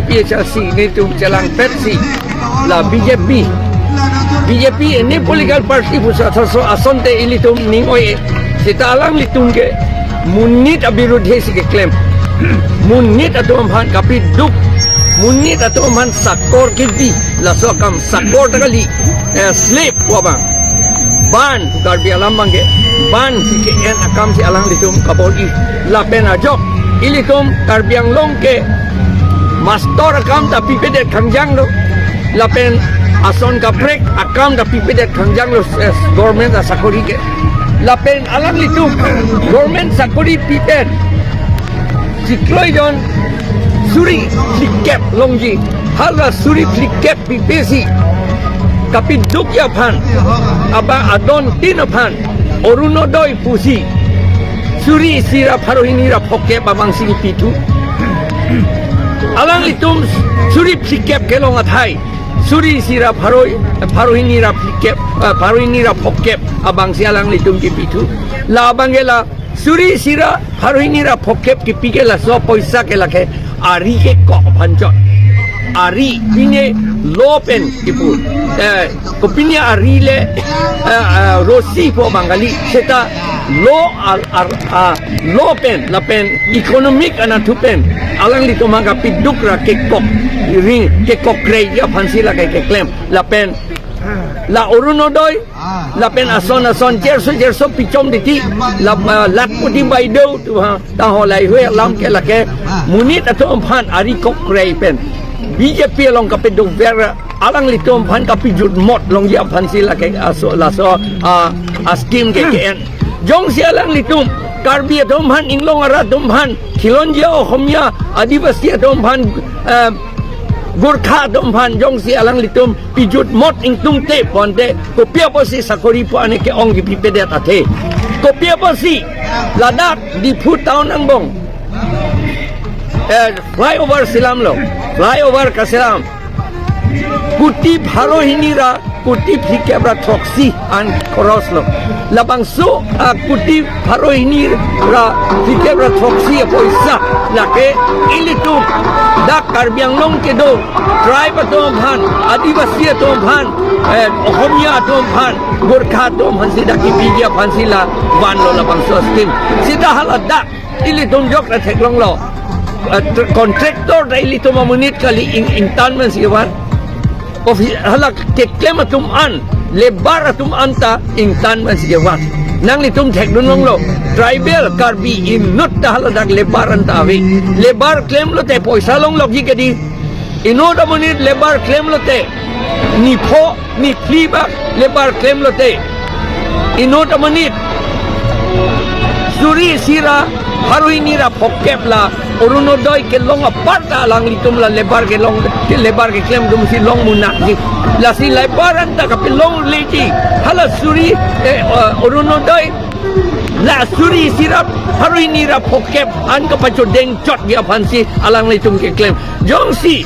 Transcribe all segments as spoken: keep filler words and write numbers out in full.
P H R C nelitum chelangpetsi la B J P, B J P any political party pusi athorso asonte ilitum ning oi-e. Seta alanglitum ke monit abirudhe si keklem, monit atum aphan kapiduk, monit atum aphan sakor kidi, laso akam sakor ta kali, eh, slave pu abang. Bond, Karbi alam abangke bond si ke-en akam si alanglitum kabor-i. Lapen ajok ilitum Karbi Anglong ke mastor akam ta pipedet khangjang lo. Lapen ason kaprek akam ta pipedet khangjang lo, eh, government asakori ke. Lapen alanglitum government sakori pipen chiklo jon suri phlikep longji. Hala suri phlikep pipesi kapidukji aphan, aba adon tin aphan Orunodoi pusi suri isi ra pharo hini ra phokep abang si kipithu. Alanglitum suri phlikep kelong athai suri isi ra pharo, pharo hini ra phlikep, eh, pharo hini ra phokep abang si alanglitum kipithu. La abangke la suri isi ra pharo hini ra phokep kipi ke laso poisa ke lake ari kekok aphan chot. Ari pine lo pen kipu. Eh, kopine ari le, eh, eh, rosi pu abang kali, seta lo al, ar, ah, lo pen, lapen economic anatthu pen alanglitum aphan kapiduk ra kekok ring, kekok krei aphan si lake keklem. Lapen la Orunodoi, lapen ason ason cherso cherso pichom titi, la, ah, lakhpati baideu tu ha, ta ho lahei alam ke lake monit atum aphan ari kok krei pen B J P along kapiduk ver, alanglitum aphan kapijutmot longji aphan si lake aso, laso, ah, a scheme ke ke-en. Jongsi alanglitum Karbi atum aphan, inglong arat atum aphan, Khilonjia Ohomia, Adivasi atum aphan, eh, Gorkha atum aphan jongsi alanglitum pijutmot ingtungte pu ante, kopi apotsi sakori pu ane ke-ong kipipedet athe? Kopi apotsi ladak Diphu town angbong, eh, flyover selamlo, flyover kaselam, kuti pharo hini ra kuti phlikep ra throksi an khoros lo. Labangso, ah, kuti pharo hini ra phlikep ra throksi apoisa lake ilitum dak Karbi Anglong kedo tribe atum aphan, Adivasi atum aphan, eh, Ohomia atum aphan, Gorkha atum aphan si dak kipiji aphan si la vanlo labangso scheme. Seta hala dak ilitum jok ra theklonglo. Eh, tr-, contractor ta ilitum amonit kali, ing, ingtan man si van. Office, hala keklem atum an, labour atum an ta ingtan man si van. Nanglitum thekdun longlo. Tribal Karbi inut ta hala dak labour an ta ave. Labour klemlote poisa longlokji kedi. Inut amonit labour klemlote, nipho niphli bak labour klemlote, inut amonit suri isi ra pharo hini ra phokep la Orunodoi kelong apar ta alanglitum la labour kelong, ke labour keklemdun si long munak ji. Lasi labour an ta kapelongleji. Hala suri, eh, eh, Orunodoi la suri isi ra pharo hini ra phokep an kapachodeng chotji aphan si alanglitum keklem. Jongsi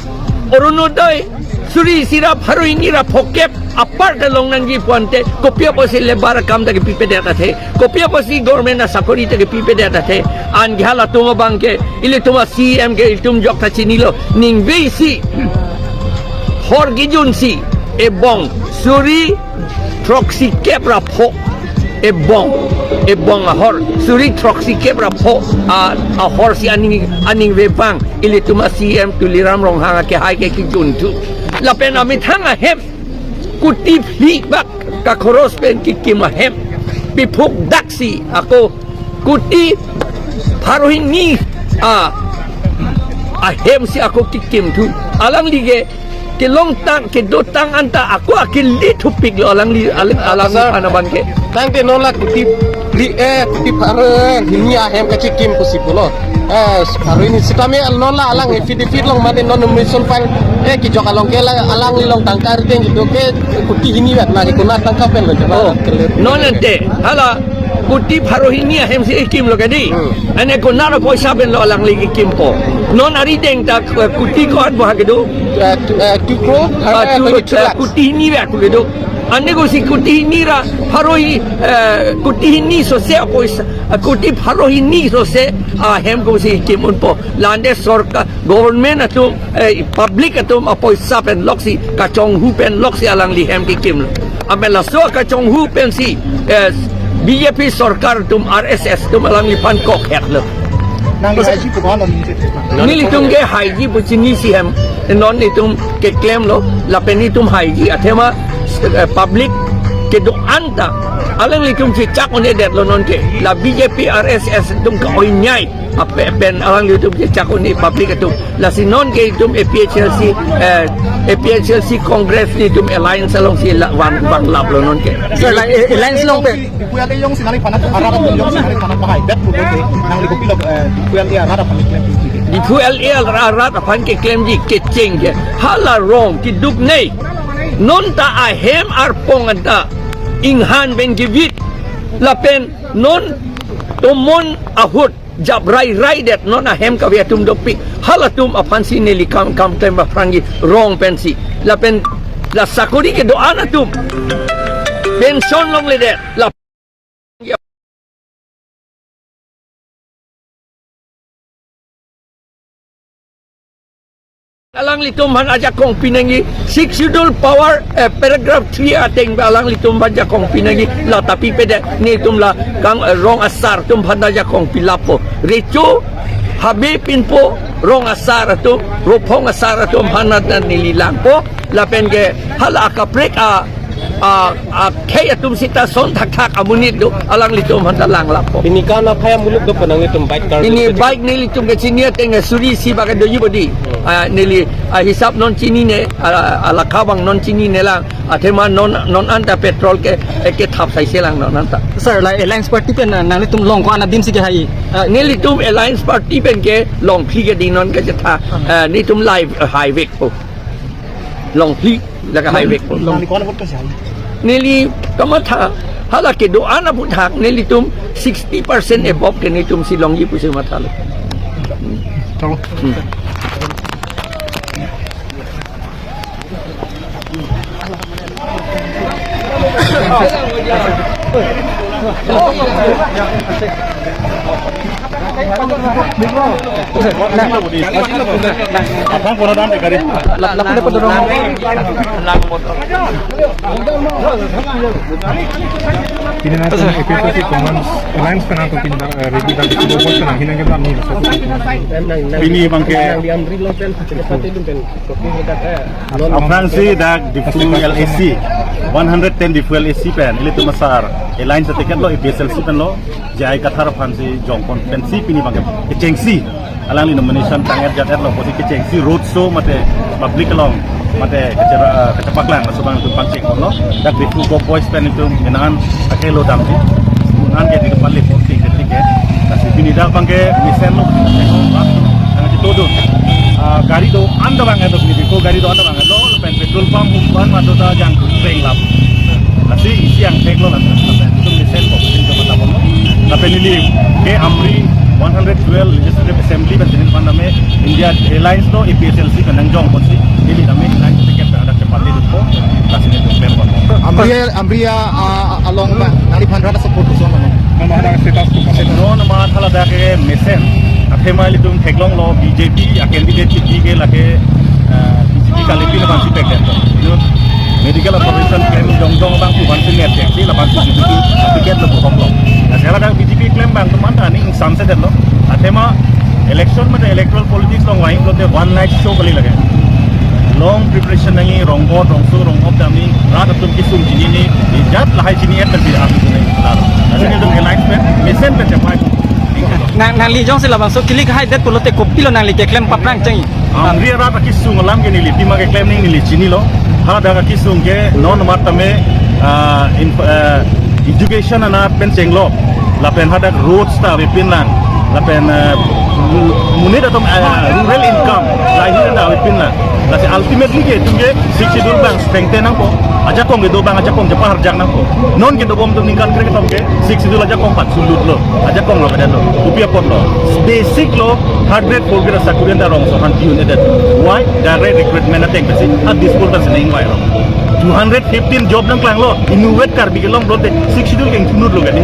Orunodoi suri isi ra pharo hini ra phokep apar ta long nangji pu ante, kopi apotsi labour akam ta kipipedet athe? Kopi apotsi government asakori ta kipipedet athe? An ke halatum abangke, ilitum a-C E M ke ilitum jok ta chinilo. Ningve isi hor kijun si ebong suri throksikep ra pho, ebong, ebong ahor suri throksikep ra pho a, ahor si aning, aning vepang ilitum a-C E M Tuliram Ronghang akehai ke kijunthu. Lapen amethang ahem kuti phli bak kakhoros pen kikim ahem, piphuk dak si ako kuti pharo hini a, ahem si ako kikimthu. Alangli ke kelongtang, kedotang anta ako akili thupiklo alangli, alang, alang Sir. Anaban ke. Tangte non la kuti phli, eh, kuti pharo hini ahem kachikim pusi pulo. Eh, pharo hini sitame non la alang affidavit along mane non nomination file, eh, kijok along ke la alangli along tangka rideng kedo ke kuti hini vet ma ke konat tangka pen lo jama. Oh, kelir. Non ante hala kuti pharo hini ahem si kimlo kedi. Hmm. Ane konat apoisa pen lo alangli kikimpo? Non arideng ta, eh, kuti ko-an bo ha kedo? Eh, tu, eh, two crore, Ah, eh, tu, twenty-two eh, lakhs. Kuti hini vet ako kedo. Ane kosi kuti hini ra pharo hi, eh, kuti hini sose apoisa, eh, kuti pharo hini sose ahem kosi kim unpo. Lande sorkar, government atum, eh, public atum apoisa pen loksi, kachonghu pen loksi alangli hem kikimlo. Amen laso kachonghu pensi, eh, B J P sorkar atum, R S S atum alangliphan kokhetlo. Nangli haiji pu ko-an lo ningje? Nelitum ke haiji pu chinisi hem. Non itum keklemlo, lapen itum haiji athema, eh, public kedo-an ta alanglitum chechak un-edetlo nonke. La B J P, R S S atum ka-oinyai ape pen alanglitum chechak un-e public atum. Lasi nonke itum A P H L C, eh, A P H L C Congress nelitum alliance alongsi la van vanglaplo nonke. Sir, la, eh, alliance along pen Diphu L A jongsi nangliphan arat atum jongsi nangliphan ahaidetpo lote, nangli kopilo, eh, Diphu L A arat aphan keklem pu ji ke? Diphu L A arat aphan keklemji kecheng ke. Hala rong keduk nei. Non ta ahem arpong anta inghan pen kevit. Lapen non tomon ahut jap rai rai det non ahem kave atum dopik. Halatum aphansi neli kam kam klem aphrangji rong pensi. Lapen la sakori kedo-an atum pension longledet. La alanglitum aphan ajakong pinangji, Sixth Schedule power, eh, paragraph three ateng alanglitum aphan jakong pinangji, la tapi pede nelitum la kang, eh, rong asar atum aphan ajakong pilappo. Recho habe pinpo rong asar atum, rophong asar atum aphan neli langpo, lapen ke hala akaprek a a, akhei atum sita son thakthak amonit do, alanglitum aphanta langlappo. Pini kan aphai amuluk do penang nelitum bike car. Pini bike nelitum ke chini ateng suri isi bak doji bodi. Hmm. Ah, neli, ah, hisap non chinine, ah, alakha abang non chinine lang. Athema non, non anta petrol ke, eh, kethap saise lang non anta. Sir, la alliance party pen, ah, nanglitum long ko-an adimsi kehai? Ah, nelitum alliance party pen ke long phli ke ding non kachetha. Hmm. Ah, nelitum live, ah, highway ko. Long phli. Lake highway. Long. Neli kamatha, hala kedo-an aphuthak nelitum sixty percent above ke nelitumsi longji pusi mathalo. Chalo. Hmm. Aphan pura dan dekari. Lap, lap, lap, lap. Pini na A P H L C Congress Alliance kana to pini, eh, ready dak di bos kana hinang ke bang ni. Pini abang ke. Aphrangsi dak Diphu L A C, one hundred ten Diphu L A C pen, ilitum asar alliance ticket lo, A P H L C pen lo, J I Kathar aphansi jongpon pensi pini abang ke kechengsi. Alangli nomination tang-et jat-etlo, pusi kechengsi road show mate public along, mate kache-, eh, kachepaklang, laso abang itum pangchengponlo, dak Diphu Go Boys pen itum minan akhei lo damji, minan ke di depan le posting ketik ke, lasi pini dak abang ke mesenlo, nang chitodun, ah, gari do-an ta bang-etlo, pini Diphu gari do-an ta bang-etlo, pen petrol pump huban madu ta jang penglap. Lasi isi angthek lo lata. Lapen itum mesenpo, itum mata ponlo. Lapen neli ke Amri one hundred twelve Legislative Assembly pen sinin pan name India Alliance lo A P H L C pen nangjongponsi. Neli name alliance ticket pen dak ke party dukpo. Lasi nelitum klemponlo. Amri, Amri, ah, along ba, nangliphan rat support koson lo? Mama ada status koson? Non mama thala dak ke mesen. Athema ilitum theklonglo B J P a candidate ke ke lake, eh, B J P kali pin abang si pek den. Ino medical operation klem jongjong abang pu abang si net si laban si B J P ticket lo bohok lo. Nah, sela dak B J P klem abang teman ta ni insan se den lo. Athema election mate electoral politics along wai lote one night show kali lake. Long preparation nangji, rongkot, rongso, rongkop damji, rat atum kesung chinine, ijat lahai chini-et tapi atum chinine. Nah, sini tum alliance pen, mesen pen chapai. Nang, nangli jongsi labangso kilik haidet pulote kopilo nangli keklem paprang chengji? Amri arat akesung alam ke neli pima keklem nangji neli chinilo. Hala dak akesung ke non matame, ah, inf-, ah, education anat pen chenglo. Lapen hadak roads ta avepin lang. Lapen, ah, mu-, monit atum, ah, rural income, livelihood ta avepin lang. Lasi ultimately ke itum ke Sixth Schedule abang strengthen nangpo. Ajakong kedo abang ajakong chepaharjang nangpo. Non kedobom atum ningkan krek atum ke Sixth Schedule ajakong patsulutlo. Ajakong lo kedetlo. Kopi apotlo? Basic lo, third grade, fourth grade asakuri anta rongso aphan pi-un-edet. Why? Direct recruitment ateng pensi, a disposal si nangvai lo. Two hundred fifteen job nangklanglo, inutvet Karbi Anglong pulote Sixth Schedule ke ingthunutlo kali.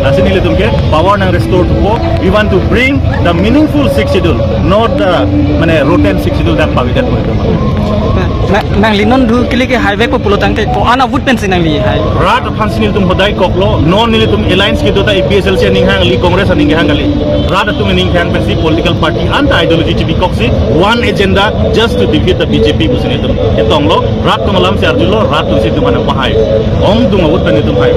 Lasi nelitum ke power nang restore thupo. We want to bring the meaningful Sixth Schedule, not the mane rotten Sixth Schedule dak pavidet mo itu. Na, nangli non du kili ke highway po pulo tangte ko-an avote pensi nangli hai. Rat aphansi nelitum hodai koklo, non nelitum alliance kedo ta A P H L C aning hang kali, Congress aning hang kali. Rat atum aning hang pensi political party anta ideology chibikoksi, one agenda just to defeat the B J P pusi nelitum ketonglo, rat atum alamsi arjulo, rat atumsi itum aphan pahai. Ongdung avote pen itum hai.